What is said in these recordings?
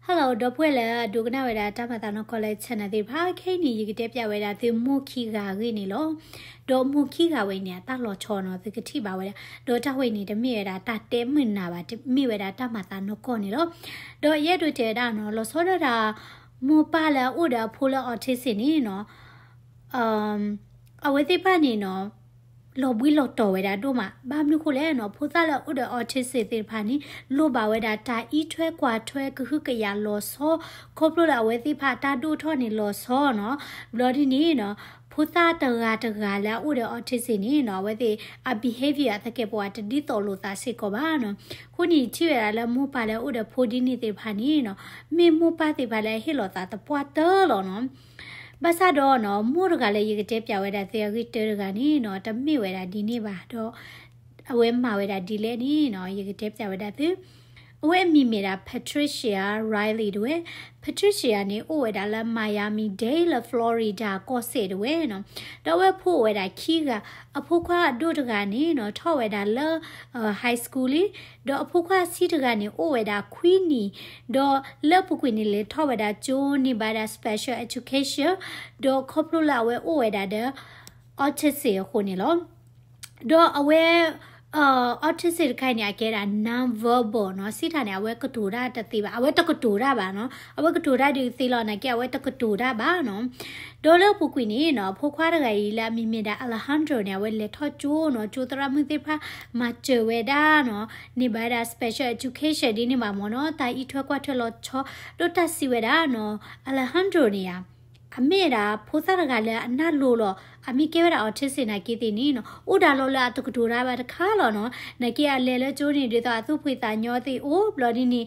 Hello ဒီပုၢ်ဝဲၢ်လၢအဒိကနၣ်ဝဲဒၣ်တၢ်မၤသးနီၢ်ကီၢ်လၢ channel သ့ၣ်တဖၣ်, ခဲအံၤန့ၣ် ယကတဲပၠးဝဲဒၣ်သုမိၢ်ခံဂၤအဂ့ၢ်န့ၣ်လီၤ. ဒီးမိၢ်ခံဂၤဝဲအံၤန့ၣ် အတၢ်လီၤဆီနီၤ သုကထံၣ်ဘၣ်ဝဲဒၣ်, ဒီးတၢ်ဝဲအံၤန့ၣ် တမ့ၢ်ဝဲဒၣ်တၢ်တဲမုာ်နၤဘၣ်, တမ့ၢ်ဝဲဒၣ်တၢ်မၤသးနီၢ်ကီၢ်န့ၣ်လီၤ. ဒီးယအဲၣ်ဒိးတဲဝဲဒၣ်နီၤ လီၤဆီဒၣ်တၢ် မိၢ်ပၢ်လၢအအိၣ်ဒီးအဖိလၢ autistic န့ၣ်နီၤ အဝဲသ့ၣ်တဖၣ်န့ၣ်နီၤ လီၤဘှံးလီၤတီၤဝဲဒၣ်ဒိၣ်မး, ဘၣ်မနုၤဃိလဲၣ်နီၤ, ဖိသၣ်လၢအအိၣ်ဒီး autistic သ့ၣ်တဖၣ်န့ၣ် လိၣ်ဘၣ်ဝဲဒၣ်တၢ်အံးထွဲကွၢ်ထွဲ ကဟုကယာ်လီၤဆီ, ခီဖျိလၢအဝဲသ့ၣ်တဖၣ်တၢ်ဒိၣ်ထီၣ်န့ၣ်လီၤဆီနီၤ. ဘျီဒ်န့ၣ်နီၤ ဖိသၣ်တဂၤတဂၤလၢအအိၣ်ဒီး autistic န့ၣ်နီၤ အဝဲသ့ၣ်အ behavior အသကဲာ်ပဝးတဒ်သိးလိာ်သးစ့ၢ်ကီးဘၣ်နီၤ. အဃိန့ၣ် ထံၣ်ဝဲဒၣ်လၢမိၢ်ပၢ်လၢအအိၣ်ဒီးဖိဒ်န့ၣ်သ့ၣ်တဖၣ်န့ၣ်နီၤ မ့ၢ်မိၢ်ပၢ်သ့ၣ်တဖၣ်လၢအဟ့ၣ်လီၤသးသပှၢ်တၢၢ်လီၤနီၤ. ဘၣ်ဆၣ်ဒီးနီၤ မိၢ်တဂၤလၢယကတဲပၠးဝဲဒၣ်သုအဂ့ၢ်တၢတဂၤန့ၣ်နီၤ တမ့ၢ်ဝဲဒၣ်ဒ်န့ၣ်ဘၣ်ဒီး အဝဲမၤဝဲဒၣ်ဒ်လဲၣ်န့ၣ်နီၤ ယကတဲပၠးဝဲဒၣ်သု. အဝဲအမံၤမ့ၢ်ဒၣ် Patricia Riley တဝဲ, Patricia န့ၣ် အိၣ်ဝဲဒၣ်လၢ Miami-Dade လၢ Florida ကီၢ်စဲၣ်တဝဲနီၤ. ဒီးအဝဲဖိအိၣ်ဝဲဒၣ်ခံဂၤ, အဖိခွါအဒိၣ်တဂၤန့ၣ်နီၤ ထီၣ်ဝဲဒၣ်လၢ high school လံ, ဒီးအဖိခွါအဆံးတဂၤန့ၣ် အိၣ်ဝဲဒၣ်ခွံနံၣ်, ဒီးလၢအပူၤကွံာ်န့ၣ် လဲၤထီၣ်ဝဲဒၣ်ကၠိန့ၢ်ဘၣ်ဒၣ် special education, ဒီးခီဖျိလၢအဝဲအိၣ်ဝဲဒၣ်ဒီး autistic အဃိန့ၣ်လီၤ. ဒီးအဝဲ autistic တခါအံၤန့ၣ် အကဲဒၣ် non-verbal နီၤ, စံးတၢ်န့ၣ် အဝဲကတိၤတၢ်တသ့ဘၣ်, အဝဲတကတိၤတၢ်ဘၣ်နီၤ, အဝဲကတိၤတၢ်ဒုးသ့လီၤ နာ်က့အဝဲတကတိၤတၢ်ဘၣ်နီၤ. ဒီးလၢအပူၤကွံာ်န့ၣ်နီၤ အဖိခွါတဂၤအံၤလၢအမံၤမ့ၢ်ဒၣ် Alejandro န့ၣ် အဝဲလဲၤထီၣ်ကၠိနီၤ, ကၠိသရၣ်မုၣ်သ့ၣ်တဖၣ် မၤစၢၤဝဲဒၣ်နီၤ, န့ၢ်ဘၣ်ဝဲဒၣ် special education ဒ်န့ၣ်ဘၣ်မ့ၢ်နီၤ, တၢ်အံးထွဲကွၢ်ထွဲလီၤဆီ, ဒီးတၢ်စံးဝဲဒၣ်နီၤ Alejandro န့ၣ်ဧါ အမ့ၢ်ဒၣ်ဖိသၣ်တဂၤလၢအနၢ်လိၤလီၤ, အမ့ၢ်ကဲဝဲဒၣ် autistic နာ်က့သ့ၣ်န့ၣ်နီၤ, အိၣ်ဒၣ်လီၤလၢအတကတိၤတၢ်ဘၣ်တခါလီၤနီၤ, နာ်က့အလဲၤလၢကၠိန့ၣ် ဒ်သိးအသူၣ်ဖှံသးညီသ့ၣ်အိၣ် ဘျီဒ်န့ၣ်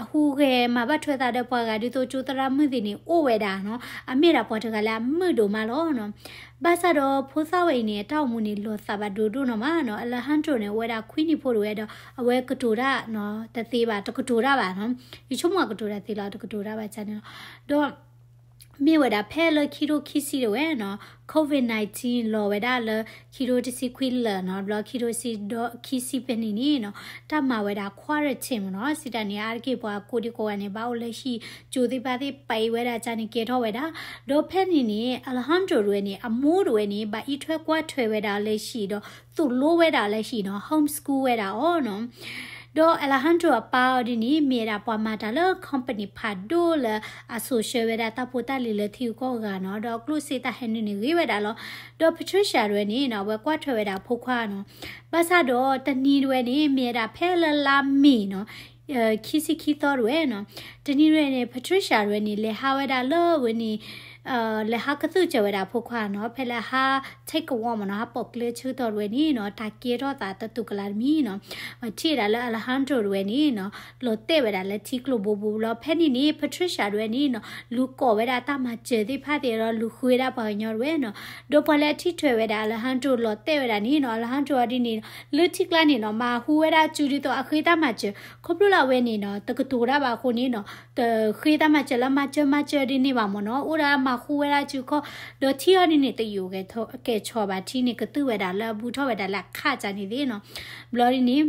အဟူးဂဲၤမၤဘၣ်ထွဲသးဒီးပှၤဂၤ ဒ်သိးကၠိသရၣ်မုၣ်သ့ၣ်န့ၣ် အိၣ်ဝဲဒၣ်နီၤ, အမ့ၢ်ဒၣ်ပှၤတဂၤလၢအမုာ်ဒိၣ်မးလီၤနီၤ. ဘၣ်ဆၣ်ဒီးဖိသၣ်ဝဲအံၤန့ၣ် အတၢ်အိၣ်မူန့ၣ် လီၤသးဘၣ်ဒိဒိၣ်နီၢ်မးနီၤ, Alejandro န့ၣ် အိၣ်ဝဲဒၣ်ခွံနံၣ်ဖိတဝဲဒီး အဝဲကတိၤတၢ်နီၤ တသ့ဘၣ်, တကတိၤတၢ်ဘၣ်နီၤ, ယဆိကမိၣ်အကတိၤတၢ်သ့လီၤ တကတိၤတၢ်ဘၣ်န့ၣ်လီၤ. ဒီး မ့ၢ်ဝဲဒၣ်ဖဲလၢခံထိခံဆံတဝဲနီၤ, COVID nineteen လီၤဝဲဒၣ်လၢခံထိတဆံခွံလၢာ်နီၤ, ဘျီခံထိဆံဒီးခံဆံဖဲန့ၣ်န့ၣ်နီၤ, တၢ်မၤဝဲဒၣ် quarantine မ့ၢ်နီၤ, စံးတၢ်န့ၣ် အါတက့ၢ်ပှၤကိးဒံကိးဂၤန့ၣ် ဘၣ်အိၣ်လၢဟံၣ်, ကၠိသ့ၣ်တဖၣ်သ့ၣ်ပံးဝဲဒၣ်န့ၣ် ကဲထီၣ်ဝဲဒၣ်, ဒီးဖဲန့ၣ်န့ၣ် Alejandro တဝဲန့ၣ် အမိၢ်တဝဲန့ၣ် ဘၣ်အံးထွဲကွၢ်ထွဲဝဲဒၣ်လၢဟံၣ်ဒီး သိၣ်လိဝဲဒၣ်လၢဟံၣ်နီၤ, homeschool ဝဲဒၣ်အီၤနီၤ. ဒီး Alejandro အပၢ်အီၤဒ်န့ၣ် မ့ၢ်ဝဲဒၣ်ပှၤမၤတၢ်လၢ company ဖးဒိၣ်လၢအစိာ်ဆှၢဝဲဒၣ်တၢ်ဖိတၢ်လံၤလၢထံဂုၤကီၢ်ဂၤနီၤ, ဒီးအကျိၣ်စ့တၢ်ဟဲနုာ်န့ၣ်ဂ့ၤဝဲဒၣ်လီၤ. ဒီး Patricia တဝဲန့ၣ်နီၤ အဝဲကွၢ်ထွဲဝဲဒၣ်အဖိခွါနီၤ. ဘၣ်ဆၣ်ဒီးတနံၤတဝဲန့ၣ် မ့ၢ်ဝဲဒၣ်ဖဲလၢလါမ့ၤနီၤ ခံဆံခံသီတဝဲနီၤ, တနံၤတဝဲန့ၣ် Patricia တဝဲန့ၣ် လဲၤဟးဝဲဒၣ်လၢဝဲန့ၣ် လဲၤဟးကသုၣ်စၢၤဝဲဒၣ်အဖိခွါနီၤ, ဖဲလၢဟး take a walk မ့ၢ်နီၤ, ဟးပိာ်ကျဲဆၢကတီၢ်တဝဲန့ၣ်နီၤ, တၢ်ကဲထီၣ်သးတတူၢ်ကလာ်တမံၤနီၤ, ပထံၣ်ဝဲဒၣ်လၢ Alejandro တဝဲန့ၣ်နီၤ လီၤတဲာ်ဝဲဒၣ်လၢထံကျိဘိဘိလီၤ. ဖဲန့ၣ်န့ၣ် Patricia တဝဲန့ၣ်နီၤ လူၤကိးဝဲဒၣ်တၢ်မၤစၢၤသ့ၣ်တဖၣ်သ့ၣ်ဒီး လူၤဃုဝဲဒၣ်ပှၤကညီတဝဲနီၤ, ဒီးပှၤလၢအထံၣ်ထွဲဝဲဒၣ် Alejandro လီၤတဲာ်ဝဲဒၣ်န့ၣ်နီၤ, Alejandro အီၤဒ်န့ၣ် လၢထံကျါန့ၣ်နီၤ မၤဟူဝဲဒၣ်စုဒ်သိးအဃ့တၢ်မၤစၢၤ, ခီဖျိလၢအဝဲန့ၣ်နီၤ တကတိၤတၢ်ဘၣ်အဃိန့ၣ်နီၤ တဃ့တၢ်မၤစၢၤလၢမၤစၢၤမၤစၢၤဒ်န့ၣ်ဘၣ်မ့ၢ်နီၤ, အိၣ်ဒၣ်မၤဟူဝဲဒၣ်စုခီ, ဒီးထံအီၤဒ်န့ၣ် တယိာ်ကဲဆီဘၣ်, ထံန့ၣ်ကသူၣ်ဝဲဒၣ်လၢအဘူးထီၣ်ဝဲဒၣ်လၢအခးကန့ၣ်သ့ၣ်နီၤ, ဘျီဒ်န့ၣ်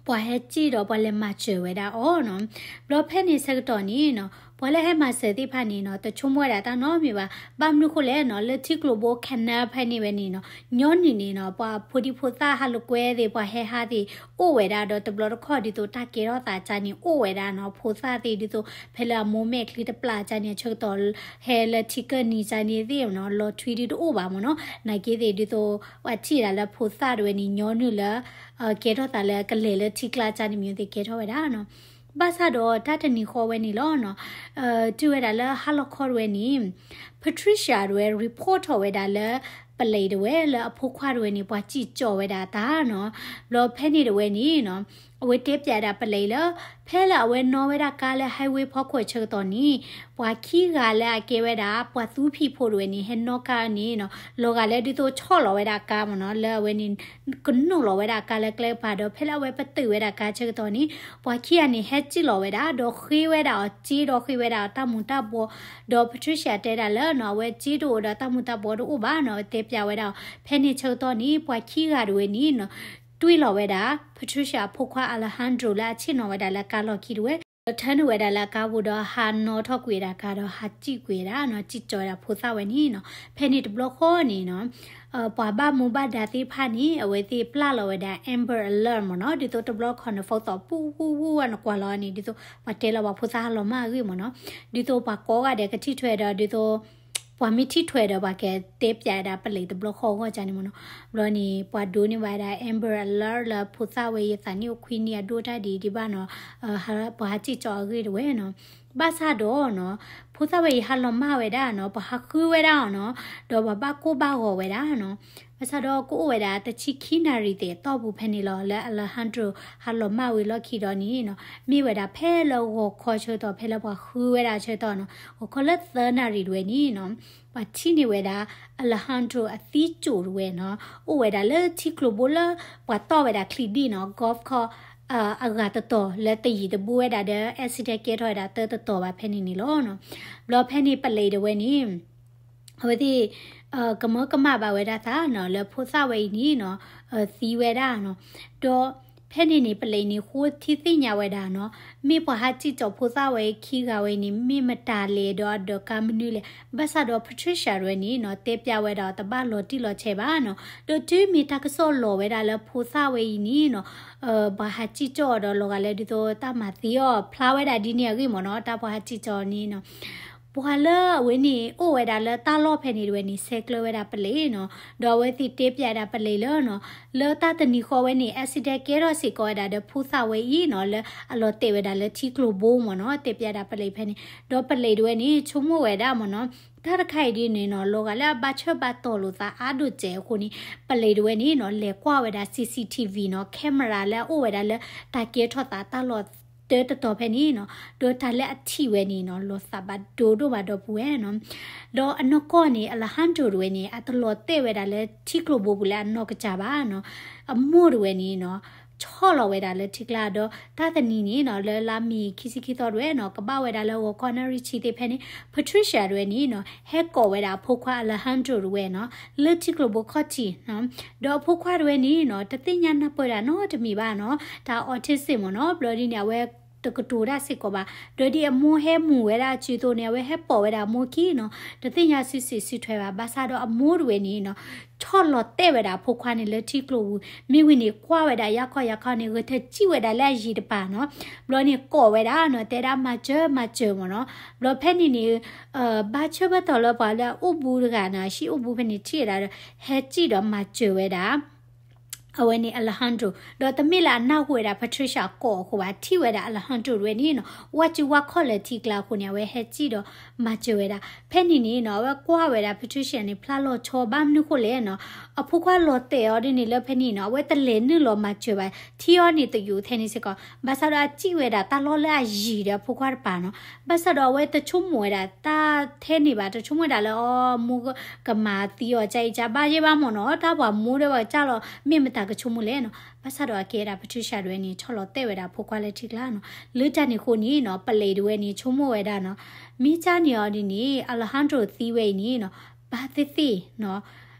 ပှၤဟဲစံၣ်ဒီးပှၤလဲၤမၤစၢၤဝဲဒၣ်အီၤနီၤ. ဘျီဖဲန့ၣ်ဆၢကတီၢ်န့ၣ်နီၤ ပှၤလၢဟဲမၤစၢၤသ့ၣ်တဖၣ်န့ၣ်နီၤ တဆိကမိၣ်ဝဲဒၣ်တၢ်နီတမံၤဘၣ်. ဘၣ်မနုၤဃိလဲၣ်နီၤ လၢထံကျိဘိ canal ဖဲန့ၣ်ဝဲန့ၣ်နီၤ ညီနုၢ်န့ၣ်နီၤ ပှၤဖိဒံဖိသၣ်ဟးလိာ်ကွဲသ့ၣ် ပှၤဟဲဟးသ့ၣ် အိၣ်ဝဲဒၣ်ဒီး တဘျီတခီၣ်ဒ်သိးတၢ်ကဲထီၣ်သးကန့ၣ် အိၣ်ဝဲဒၣ်နီၤ, ဖိသၣ်သ့ၣ်ဒ်သိး ဖဲလၢအမိၢ်မဲာ်ချံတပျၢ်ကန့ၣ် ဆၢကတီၢ် ဟဲလၢထံကၢၢ်နံၤကန့ၣ်သ့ၣ်နီၤ လီၤထွံဒ်တအိၣ်ဘၣ်မ့ၢ်နီၤ, နာ်က့သ့ၣ်ဒ်သိး ပှၤထံၣ်ဒၣ်လၢဖိသၣ်တဝဲန့ၣ် ညီနုၢ်လၢ ကဲထီၣ်သးလၢကလဲၤလၢထံကျါကန့ၣ် မ့ၢ်သ့ၣ်ကဲထီၣ်ဝဲဒၣ်နီၤ. ဘၣ်ဆၣ်ဒီးတၢ်တနံၤဃီဝဲန့ၣ်လီၤနီၤ, တုၤဝဲဒၣ်လၢဟါလီၤခီတဝဲန့ၣ် Patricia တဝဲ report ထီၣ်ဝဲဒၣ်လၢ ပလံးတဝဲလၢအဖိခွါတဝဲန့ၣ် ပှၤစံၣ်ကၠီၣ်ဝဲဒၣ်အသးနီၤ. ဘျီဖဲန့ၣ်တဝဲန့ၣ်နီၤ အဝဲတဲပၠးဒၣ်ပလံးလၢ ဖဲလၢအဝဲနီၣ်ဝဲဒၣ်ကါလၢ highway ဖီခိၣ်အဆၢကတီၢ်န့ၣ် ပှၤခံဂၤလၢအကဲဝဲဒၣ် ပှၤသူဖံးဖိတဝဲန့ၣ် ဟဲနီၣ်ကါန့ၣ်နီၤ လီၤဂာ်လၢဒ်သိးဆီၣ်လီၤဝဲဒၣ်ကါမ့ၢ်နီၤ လၢအဝဲန့ၣ် ကနိးလီၤဝဲဒၣ်ကါလၢကျဲကပၤဒီး ဖဲလၢအဝဲပတုာ်ဝဲဒၣ်ကါဆၢကတီၢ်န့ၣ် ပှၤခံဂၤန့ၣ် ဟဲစံၣ်လီၤဝဲဒၣ် ဒီးဃ့ဝဲဒၣ်အီၤစ့ ဒီးဃ့ဝဲဒၣ်အီၤတၢ်မူၤတၢ်ဘှီး ဒီး Patricia တဲဒၣ်လၢနီၤ အဝဲစ့တအိၣ်ဒီးတၢ်မူၤတၢ်ဘှီးတအိၣ်ဘၣ်နီၤ တဲပၠးဝဲဒၣ်အီၤ ဖဲန့ၣ်ဆၢကတီၢ်န့ၣ် ပှၤခံဂၤတဝဲန့ၣ်နီၤ တွံၢ်လီၤဝဲဒၣ် Patricia အဖိခွါ Alejandro လၢအဆ့ၣ်နီၤဝဲဒၣ်လၢကါလီၢ်ခံတဝဲ ဒီးထၢနုာ်ဝဲဒၣ်လၢအကါပူၤဒီးဟးနီၣ်ထီၣ်ကွံာ်ဝဲဒၣ်ကါဒီးဟးစံၣ်ကွံာ်ဝဲဒၣ်နီၤ, စံၣ်ကၠီၤဝဲဒၣ်ဖိသၣ်ဝဲန့ၣ်နီၤ. ဖဲန့ၣ်တဘျီဃီန့ၣ်နီၤ ပှၤဘၣ်မူဘၣ်ဒါသ့ၣ်တဖၣ်န့ၣ် အဝဲသ့ၣ်ပျၢ်လီၤဝဲဒၣ် Amber Alert မ့ၢ်နီၤ, ဒ်သိးတဘျီခီန့ၣ် phone သီၣ်ပူၣ်ပူၣ်ပူၣ်ဝဲနကွၢ်လီၤန့ၣ် ဒ်သိးပှၤတဲလီၤပှၤဖိသၣ်ဟးလီၤမၢ်အဂ့ၢ်မ့ၢ်နီၤ, ဒ်သိးပှၤကိးဂၤဒဲးကထံၣ်ထွဲဒီး ဒ်သိး ပှၤမ့ၢ်ထံၣ်ထွဲဒီးပှၤကတဲပၠးဝဲဒၣ်ပလံးတဘျီဃီအဂီၢ်န့ၣ်မ့ၢ်နီၤ. ဘျီန့ၣ် ပှၤဒိးန့ၢ်ဝဲဒၣ် Amber Alert လၢဖိသၣ်ဝဲအံၤအသးနံၣ်အိၣ်ခွံနံၣ်အဒိၣ်တၢ်ဒံးဒံးဘၣ်နီၤ, ပှၤဟးစံၣ်ကၠီၤအဂ့ၢ်တဝဲနီၤ. ဘၣ်ဆၣ်ဒီးနီၤ ဖိသၣ်ဝဲအံၤဟးလီၤမၢ်ဝဲဒၣ်နီၤ, ပှၤဟးဃုဝဲဒၣ်အီၤနီၤ, ဒီးပှၤဘၣ်ကိၢ်ဘၣ်ဂီၤဝဲဒၣ်နီၤ. ဘၣ်ဆၣ်ဒီးကအိၣ်ဝဲဒၣ်တဆံခံနၣ်ရံၣ်သ့ၣ်အတီၢ်ပူၤဖဲန့ၣ်လီၤ, လၢ Alejandro ဟးလီၤမၢ်ဝံၤလီၢ်ခံဒီးန့ၣ်နီၤ, မ့ၢ်ဝဲဒၣ်ဖဲလၢဂီၤခီဆၢကတီၢ် ဖဲလၢပှၤဃုဝဲဒၣ်ဆၢကတီၢ်နီၤ, ဂီၤခီလၢသၢနၣ်ရံၣ်တဝဲန့ၣ်နီၤ, ပှၤထံၣ်န့ၢ်ဝဲဒၣ် Alejandro အသံစိၣ်တဝဲနီၤ, အိၣ်ဝဲဒၣ်လၢထံကျိၤဘိလၢပှၤတီၢ်ဝဲဒၣ်ချံဒံၣ်နီၤ, golf course အဂၤတတီၤလၢတယံၤတဘူးဝဲဒၣ်ဒီး accident ကဲထီၣ်ဝဲဒၣ်တၢတတီၤဘၣ်ဖဲန့ၣ်န့ၣ်လီၤ. ဘျီဖဲန့ၣ်ပလံးတဝဲန့ၣ် အဝဲသ့ၣ် ကမၢကမၣ်ဘၣ်ဝဲဒၣ်သးနီၤ လၢဖိသၣ်ဝဲအံၤန့ၣ်နီၤ သံဝဲဒၣ်နီၤ. ဒီးဖဲန့ၣ်န့ၣ် ပလံးန့ၣ် ဃိထံသ့ၣ်ညါဝဲဒၣ်နီၤ, မ့ၢ်ပှၤဟးစံၣ်ကၠီၤဖိသၣ်ဝဲခံဂၤဝဲအံၤန့ၣ် မ့ၢ်မတၤလဲၣ်ဒီးအဒၢးကါမနုၤလဲၣ်. ဘၣ်ဆၣ်ဒီး Patricia တဝဲန့ၣ်နီၤ တဲပၠးဝဲဒၣ်တဘၣ်လီၤတံၢ်လီၤဆဲးဘၣ်နီၤ. ဒီးတုၤမ့ၢ်တၢ်ကစီၣ်လီၤဝဲဒၣ်လၢဖိသၣ်ဝဲအံၤန့ၣ်နီၤ ပှၤဟးစံၣ်ကၠီၤဒီးလီၤဂာ်လၢဒ်သိးတၢ်မၤသံအီၤ ဖျါဝဲဒၣ်ဒ်န့ၣ်အဂ့ၢ်မ့ၢ်နီၤ, တၢ်ပှၤဟးစံၣ်ကၠီၤန့ၣ်နီၤ ပှၤလၢအဝဲန့ၣ် အိၣ်ဝဲဒၣ်လၢတၢ်လီၢ်ဖဲန့ၣ်တဝဲန့ၣ် ဆဲးကျၢဝဲဒၣ်ပလံးနီၤ, ဒီးအဝဲသ့ၣ်တဲပၠးဒၣ်ပလံးလၢနီၤ, လၢတၢ်တနံၤဃီဝဲန့ၣ် accident ကဲထီၣ်စ့ၢ်ကီးဝဲဒၣ်ဒီးဖိသၣ်ဝဲအံၤနီၤ, လၢအလီၤတဲာ်ဝဲဒၣ်လၢထံကျိၤဘိမ့ၢ်နီၤ, တဲပၠးဒၣ်ပလံးဖဲန့ၣ်, ဒီးပလံးတဝဲန့ၣ် ဆိကမိၣ်ဝဲဒၣ်မ့ၢ်နီၤ, တၢ်တခါအံၤဒ်န့ၣ်နီၤ လီၤဂာ်လၢအဘၣ်ဆၢဘၣ်တီၤလိာ်သးအါဒိၣ်စဲးအဃိန့ၣ်, ပလံးတဝဲန့ၣ်နီၤ လဲၤကွၢ်ဝဲဒၣ် C C T V နီၤ camera လၢအအိၣ်ဝဲဒၣ်လၢတၢ်ကဲထီၣ်သးတၢ်လီၢ်တၢတတီၤဖဲန့ၣ်နီၤ, ဒီးတၢ်လၢအထံၣ်ဝဲန့ၣ်နီၤ လီၤသးဘၣ်ဒိဒိၣ်မးဒီပုၢ်ဝဲၢ်နီၤ. ဒီးအနီၢ်ကီၢ်န့ၣ် Alejandro တဝဲန့ၣ် အတလီၤတဲာ်ဝဲဒၣ်လၢထံကျိၤဘိပူၤလၢအနီၢ်ကစၢ်ဘၣ်နီၤ, အမိၢ်တဝဲန့ၣ်နီၤ ဆီၣ်လီၤဝဲဒၣ်လၢထံကျါဒီး တၢ်တနံၤန့ၣ်နီၤ လၢလါမ့ၤခံဆံခံသီတဝဲနီၤ ကဘၣ်ဝဲဒၣ်လၢဂီၤခီနၣ်ရံၣ်ဆံသ့ၣ်ဖဲန့ၣ် Patricia တဝဲန့ၣ်နီၤ ဟဲကိးဝဲဒၣ်အဖိခွါ Alejandro တဝဲနီၤ လၢထံကျိၤဘိခီၣ်ထံးနီၤ, ဒီးအဖိခွါတဝဲန့ၣ်နီၤ တသ့ၣ်ညါနၢ်ပၢၢ်တၢ်နီတမံၤဘၣ်နီၤ, တၢ် autistic မ့ၢ်နီၤ, ဘျီဒ်န့ၣ် အဝဲတကတိၤတၢ်စ့ၢ်ကီးဘၣ်, ဒီးဒ်အမိၢ်ဟဲမူၤဝဲဒၣ်အစုသိးန့ၣ် အဝဲဟဲပိာ်ဝဲဒၣ်အမိၢ်ခံနီၤ, တသ့ၣ်ညါစုစံးစုထွဲဘၣ်, ဘၣ်ဆၣ်ဒီးအမိၢ်တဝဲန့ၣ်နီၤ ဆီၣ်လီၤတဲာ်ဝဲဒၣ်အဖိခွါန့ၣ်လၢထံကျိၤပူၤ, မ့ၢ်ဝံၤန့ၣ်ကွၢ်ဝဲဒၣ်ယၢ်ခီယၢ်ခီန့ၣ် ဂဲၤထၢၣ်စံၣ်ဝဲဒၣ်လၢအယံၤတပၤနီၤ, ဘျီန့ၣ်ကိးဝဲဒၣ်နီၤ တဲဒၣ်မၤစၢၤမၤစၢၤမ့ၢ်နီၤ, ဘျီဖဲန့ၣ်န့ၣ် ဘၣ်ဆၢဘၣ်တီၤလၢပှၤလၢအအိၣ်ဘူးတဂၤနီၤ အဟံၣ်အိၣ်ဘူးဖဲန့ၣ်ထံၣ်ဝဲဒၣ်ဒီး ဟဲစံၣ်ဒီးမၤစၢၤဝဲဒၣ် အဝဲန့ၣ် Alejandro ဒီးတမ့ၢ်လၢအနၢ်ဟူဝဲဒၣ် Patricia အကိးအဃိဘၣ်, ထံၣ်ဝဲဒၣ် Alejandro တဝဲန့ၣ်နီၤ ဝၢ်စုဝၢ်ခီၣ်လၢထံကျါအဃိန့ၣ် အဝဲဟဲစံၣ်ဒီးမၤစၢၤဝဲဒၣ်, ဖဲန့ၣ်န့ၣ်နီၤ အဝဲကွၢ်ဝဲဒၣ် Patricia န့ၣ် ဖျါလီၤဆီဘၣ်မနုၤဃိလဲၣ်နီၤ, အဖိခွါလီၤတဲာ်အီၤဒ်န့ၣ်လၢဖဲန့ၣ်နီၤ အဝဲတလဲၤနုာ်လီၤမၤစၢၤဘၣ်, ထံအီၤန့ၣ်တယိးထဲန့ၣ်စ့ၢ်ကီး, ဘၣ်ဆၣ်ဒီးအစံၣ်ဝဲဒၣ်တၢ်လီၢ်လၢအယံၤဒီးအဖိခွါတပၤနီၤ, ဘၣ်ဆၣ်ဒီးအဝဲတဆိကမိၣ်ဝဲဒၣ်တၢ်ထဲန့ၣ်ဘၣ်, တဆိကမိၣ်ဝဲဒၣ်လၢအမိၢ်ကမၤသံအီၤ ကၢ်အံၤကၢ်ဘါယဲၢ်ဘၣ်မ့ၢ်နီၤ, တၢ်ပှၤမိၢ်ဒီးပှၤကစၢ်လီၤ မ့ၢ်မတၤကဆိကမိၣ်လဲၣ်နီၤ, ဘၣ်ဆၣ်ဒီးအကဲဒၣ် Patricia တဝဲန့ၣ် ဆီၣ်လီၤတဲာ်ဝဲဒၣ်အဖိခွါလၢထံကျါနီၤ, လၢတၢ်န့ၣ်အဃိန့ၣ်နီၤ ပလံးတဝဲန့ၣ် ဆိကမိၣ်ဝဲဒၣ်နီၤ, မ့ၢ်ကၢ်န့ၣ်အီၤဒ်န့ၣ် Alejandro သံဝဲအံၤန့ၣ်နီၤ ဘၣ်သ့ၣ်သ့ၣ်နီၤ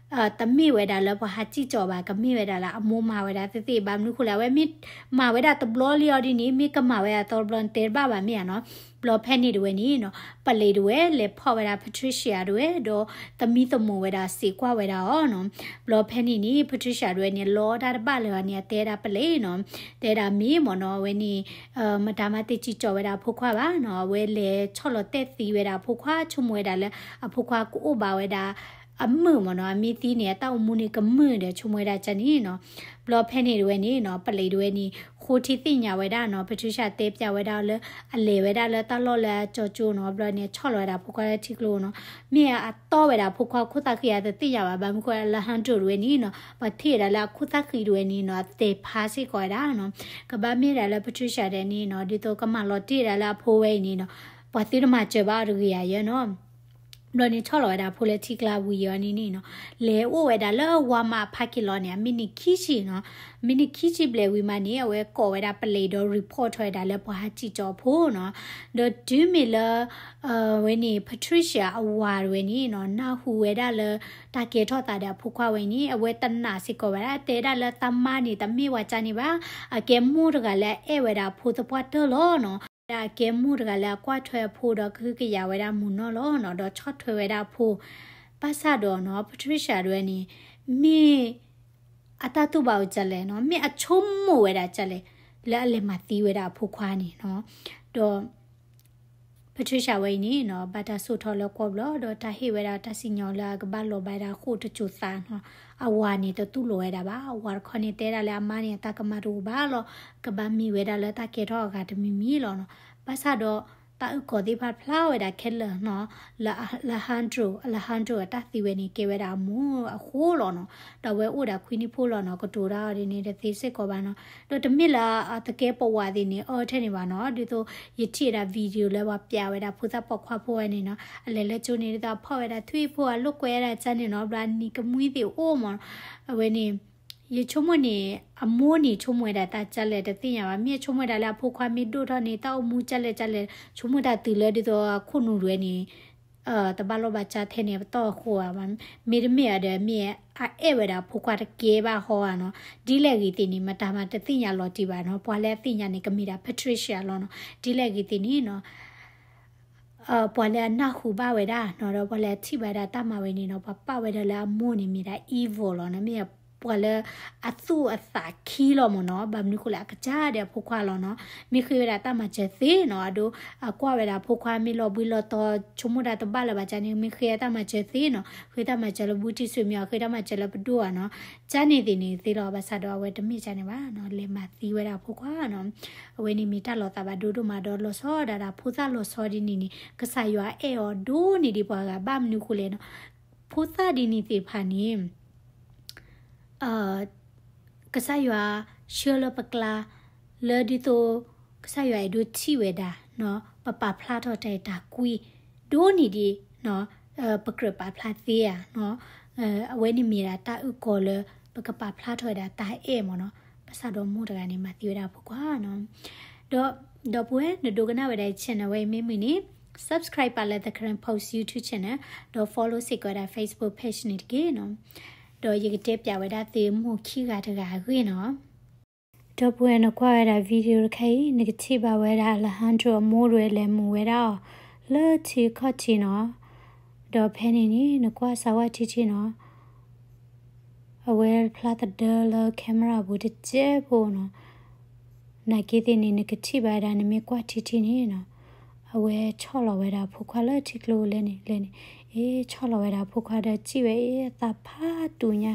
တမ့ၢ်ဝဲဒၣ်လၢပှၤဟးစံၣ်ကၠီၤဘၣ်, ကမ့ၢ်ဝဲဒၣ်လၢအမိၢ်မၤဝဲဒၣ်သ့ၣ်သ့ၣ်, ဘၣ်မနုၤဃိလဲၣ် အဝဲမ့ၢ်မၤဝဲဒၣ်တဘျီလံအီၤဒ်န့ၣ် မ့ၢ်ကမၤဝဲဒၣ်သီတဘျီန့ၣ် တဲတဘၣ်ဘၣ်မ့ၢ်ဧါနီၤ, ဘျီဖဲန့ၣ်တဝဲန့ၣ်နီၤ ပလံးတဝဲလဲၤဖီၣ်ဝဲဒၣ် Patricia တဝဲ ဒီးသမံသမိးဝဲဒၣ်စံးကွၢ်ဝဲဒၣ်အီၤနီၤ, ဘျီဖဲန့ၣ်န့ၣ် Patricia တဝဲန့ၣ် လီတၢ်တဘၣ်လၢၤဘၣ်န့ၣ် အတဲဒၣ်ပလံးနီၤ, တဲဒၣ်မ့ၢ်မ့ၢ်နီၤ အဝဲန့ၣ် မတၤမၤသ့ၣ်စံၣ်ကၠီၤဝဲဒၣ်အဖိခွါဘၣ်နီၤ, အဝဲလဲၤဆီၣ်လီၤတဲာ်သံဝဲဒၣ်အဖိခွါ ဆိကမိၣ်ဝဲဒၣ်လၢ အဖိခွါကအိၣ်ဘၣ်ဝဲဒၣ် အမုာ်မ့ၢ်နီၤ, အမ့ၢ်သံန့ၣ် အတၢ်အိၣ်မူန့ၣ်ကမုာ်ဒီး ဆိကမိၣ်ဝဲဒၣ်ကၢ်န့ၣ်နီၤ, ဘျီဖဲန့ၣ်တဝဲန့ၣ်နီၤ ပလံးတဝဲန့ၣ် ဃိထံသ့ၣ်ညါဝဲဒၣ်နီၤ, Patricia တဲပၠးဝဲဒၣ်လၢ အလဲၤဝဲဒၣ်လၢတၢ်လီၢ်လၢအကၠီကၠိနီၤ, ဘျီန့ၣ် ဆီၣ်လီၤဝဲဒၣ်အဖိခွါလၢထံကျိနီၤ, မ့ၢ်အတီၢ်ဝဲဒၣ်အဖိခွါခိၣ်သၣ်ဃံအတသ့ၣ်ညါဘၣ်, ဘၣ်မနုၤဃိ Alejandro တဝဲန့ၣ်နီၤ ပှၤထံၣ်ဝဲဒၣ်လၢအခိၣ်သၣ်ဃံတဝဲန့ၣ်နီၤ အသဲးဖးစ့ၢ်ကီးဝဲဒၣ်နီၤ, ကဘၣ်မ့ၢ်ဒၣ်လၢ Patricia ဒဲးန့ၣ်နီၤ ဒ်သိးကမၤလီၤတံၢ်ဝဲဒၣ်လၢအဖိဝဲအံၤန့ၣ်နီၤ, ပှၤသုတမၤစၢၤဘၣ်အီၤတဂ့ၤဧါယဲနီၤ ဘျီန့ၣ် ဆီၣ်လီၤဝဲဒၣ်အဖိလၢထံကျါဝံၤအီၤန့ၣ်န့ၣ်နီၤ, လဲၤအိၣ်ဝဲဒၣ်လၢ Walmart parking lot န့ၣ် အမံးနံးခံဆံနီၤ, မံးနံးခံဆံဘျဲၣ်ဝံၤမးန့ၣ် အဝဲကိးဝဲဒၣ်ပလံးဒီး report ထီၣ်ဝဲဒၣ်လၢပှၤဟးစံၣ်ကၠီၤအဖိနီၤ, ဒီးတုၤမ့ၢ်လၢ ဝဲန့ၣ် Patricia အဝၤတဝဲန့ၣ်နီၤ နၢ်ဟူဝဲဒၣ်လၢ တၢ်ကဲထီၣ်သးဒီးအဖိခွါဝဲန့ၣ် အဝဲတနာ်စ့ၢ်ကီးဝဲဒၣ် တဲဒၣ်လၢတၢ်မါန့ၣ် တမ့ၢ်ဝၤကၢ်န့ၣ်ဘၣ်, အကဲမိၢ်တဂၤလၢအအဲၣ်ဝဲဒၣ်အဖိသပှၢ်တၢၢ်လီၤနီၤ. ဝဲဒၣ်အကဲမိၢ်တဂၤလၢအကွၢ်ထွဲအဖိဒီးကဟုကယာ်ဝဲဒၣ်မုၢ်နီၢ်လီၤနီၤ, ဒီးဆီၣ်ထွဲဝဲဒၣ်အဖိ, ဘၣ်ဆၣ်ဒီးနီၤ Patricia ဒၣ်ဝဲန့ၣ် မ့ၢ်အတၢ်တူၢ်ဘၣ်အီၤဒ်လဲၣ်နီၤ, မ့ၢ်အဆိကမိၣ်ဝဲဒၣ်ဒ်လဲၣ် လၢအလဲၤမၤသံဝဲဒၣ်အဖိခွါန့ၣ်နီၤ, ဒီး Patricia ဝဲအံၤန့ၣ်နီၤ ဘၣ်တၢ်ဆိၣ်ထီၣ်လၢကီၢ်ဘျီ ဒီးတၢ်ဟ့ၣ်ဝဲဒၣ်တၢ်စံၣ်ညီၣ်လၢအကဘၣ်လီၤဘၣ်ဒၣ်အဃိတစိၤသးနီၤ, အဝၤန့ၣ်တတူၢ်လိာ်ဝဲဒၣ်ဘၣ်, အဝၤတခီန့ၣ်တဲဒၣ်လၢအမါန့ၣ် အတၢ်ကမၣ်တအိၣ်ဘၣ်လီၤ, ကဘၣ်မ့ၢ်ဝဲဒၣ်လၢတၢ်ကဲထီၣ်အဂၤတမံၤမံၤလီၤနီၤ, ဘၣ်ဆၣ်ဒီး တၢ်အုၣ်ကီၤသ့ၣ်တဖၣ်ဖျါဝဲဒၣ်ခဲလၢာ်နီၤ, လၢ Alejandro, Alejandro အတၢ်သံဝဲန့ၣ် ကဲဝဲဒၣ်အမိၢ်အဃိလီၤနီၤ, ဒီးအဝဲအိၣ်ဒီးခွံနံၣ်ဖိလီၤနီၤ, ကတိၤတၢ်အီၤဒ်န့ၣ် တသ့စ့ၢ်ကီးဘၣ်နီၤ, ဒီးတမ့ၢ်လၢအသကဲပဝးသ့ၣ်န့ၣ် အီထဲန့ၣ်ဘၣ်နီၤ, ဒ်သိးယထံၣ်ဝဲဒၣ် video လၢပှၤပျးဝဲဒၣ်ဖိသၣ်ပိာ်ခွါဖိဝဲန့ၣ်နီၤ, အလဲၤလၢကၠိန့ၣ် ဒ်သိးအဖီၣ်ဝဲဒၣ်ထွံၣ်ဖိအလိာ်ကွဲဒၣ်ကၠၢန့ၣ်နီၤ, ဘျီအနံၤကမှံသ့ၣ်အိၣ်မး, အဝဲန့ၣ် ယဆိကမိၣ်န့ၣ် အမိၢ်န့ၣ်ဆိကမိၣ်ဝဲဒၣ်တၢ်ဒ်လဲၣ်တသ့ၣ်ညါဘၣ်, မ့ၢ်ဆိကမိၣ်ဝဲဒၣ်လၢအဖိခွါမ့ၢ်ဒိၣ်ထီၣ်န့ၣ် တၢ်အိၣ်မူဒ်လဲၣ်ဒ်လဲၣ်, ဆိကမိၣ်တၢ်တုၤလၢဒ်သိးအခိၣ်နူာ်ဒၣ်ဝဲန့ၣ် တဘၣ်လီၢ်ဘၣ်စးထဲန့ၣ် ပတီၢ်အဃိဧါ, မ့တမ့ၢ်ဧါဒီး မ့ၢ်အအဲၣ်ဝဲဒၣ်အဖိခွါတကဲဘၣ်ဟီဧါနီၤ, ဒ်လဲၣ်ဂ့ၤသ့ၣ်န့ၣ် မတၤမၤတသ့ၣ်ညါလီၤတံၢ်ဘၣ်နီၤ, ပှၤလၢအသ့ၣ်ညါန့ၣ် ကမ့ၢ်ဒၣ် Patricia လီၤနီၤ, ဒ်လဲၣ်ဂ့ၤသ့ၣ်န့ၣ်နီၤ ပှၤလၢအနၢ်ဟူဘၣ်ဝဲဒၣ်နီၤ, ဒီးပှၤလၢအထံၣ်ဘၣ်ဝဲဒၣ်တၢ်မၤဝဲန့ၣ်နီၤ, ပှၤပာ်ဝဲဒၣ်လၢအမိၢ်န့ၣ်မ့ၢ်ဒၣ် evil လီၤနီၤ, မ့ၢ်ပှၤလၢအသူၣ်အသးခံလီၤမးနီၤ, ဘၣ်မနုၤဃိလဲၣ် အကစၢ်ဒီးအဖိခွါလီၤနီၤ, မ့ၢ်ဃ့ဝဲဒၣ်တၢ်မၤစၢၤသ့နီၤ, အဒိ အကွၢ်ဝဲဒၣ်အဖိခွါမ့ၢ်လီၤဘှံးလီၤတီၤ ဆိကမိၣ်တၢ်တဘၣ်လၢၤဘၣ်ကၠၢန့ၣ် မ့ၢ်ဃ့တၢ်မၤစၢၤသ့နီၤ, ဃ့တၢ်မၤစၢၤလၢဘူးတံၢ်ဆူမ့ၢ် ဃ့တၢ်မၤစၢၤလၢပဒိၣ်ဧါနီၤ, ကၠၢန့ၣ်သ့ၣ်န့ၣ်သ့လီၤ, ဘၣ်ဆၣ်ဒီးအဝဲတမ့ၢ်ကၠၢန့ၣ်ဘၣ်နီၤ, လဲၤမၤသံဝဲဒၣ်အဖိခွါနီၤ အဝဲန့ၣ်မ့ၢ်တၢ်လီၤသးဘၣ်ဒိဒိၣ်မးဒီးလီၤဆီဒၣ်တၢ်ဖိသၣ်လီၤဆီဒ်န့ၣ်န့ၣ် ကစၢ်ယွၤအဲၣ်အီၤဒိၣ်န့ၢ်ဒံးပှၤဂၤဘၣ်မနုၤဃိလဲၣ်နီၤ, ဖိသၣ်ဒ်န့ၣ်သ့ၣ်တဖၣ်န့ၣ် ကစၢ်ယွၤဆှၢလၢပကျါ လၢဒ်သိး ကစၢ်ယွၤအဲၣ်ဒိးထံၣ်ဝဲဒၣ် ပပာ်ဖျါထီၣ်တၢ်အဲၣ်တၢ်ကွံ ဒိၣ်န့ၢ်ဒံး ပကြၢးပာ်ဖျါသ့ဧါ, အဝဲန့ၣ်မ့ၢ်ဒၣ်တၢ်အုၣ်ကီၤလၢ ပကပာ်ဖျါထီၣ်ဝဲဒၣ်တၢ်အဲၣ်မးနီၤ, ဘၣ်ဆၣ်ဒီးမိၢ်တဂၤန့ၣ် မၤသံဝဲဒၣ်အဖိခွါနီၤ ဒီး ဒီပုၢ်ဝဲၢ် နဒိကနၣ်ဝဲဒၣ် channel ဝဲအံၤမ့ၢ်မုာ်န့ၣ် subscribe ပာ်လၢ The Karen Post YouTube channel ဒီး follow စ့ၢ်ကီးဝဲဒၣ် Facebook page န့ၣ်တက့ၢ်နီၤ, ဒီးယကတဲပျးဝဲဒၣ်သုမိၢ်ခံဂၤတဂၤအဂ့ၢ်နီၤ. ဒီပုၢ်ဝဲၢ် နကွၢ်ဝဲဒၣ် video တခါအံၤ နကထံၣ်ဘၣ်ဝဲဒၣ် Alejandro အမိၢ်ဒၣ်ဝဲလဲၤမူၤဝဲဒၣ်အီၤ လၢထံခီၣ်ထံးနီၤ, ဒီးဖဲန့ၣ်န့ၣ် နကွၢ်စးဝါထံထံနီၤ အဝဲဖျါသဒၢလၢ camera ပူၤတစဲးဖိနီၤ, နာ်က့သ့ၣ်န့ၣ် နကထံၣ်ဘၣ်ဝဲဒၣ် နမ့ၢ်ကွၢ်ထံထံန့ၣ်နီၤ, အဝဲဆီၣ်လီၤဝဲဒၣ်အဖိခွါလၢထံကျိလဲန့ၣ် လဲန့ၣ်, အ့ ဆီၣ်လီၤဝဲဒၣ်အဖိခွါဒီးစံၣ်ဝဲ အ့ အသးဖးတူာ်ညါ,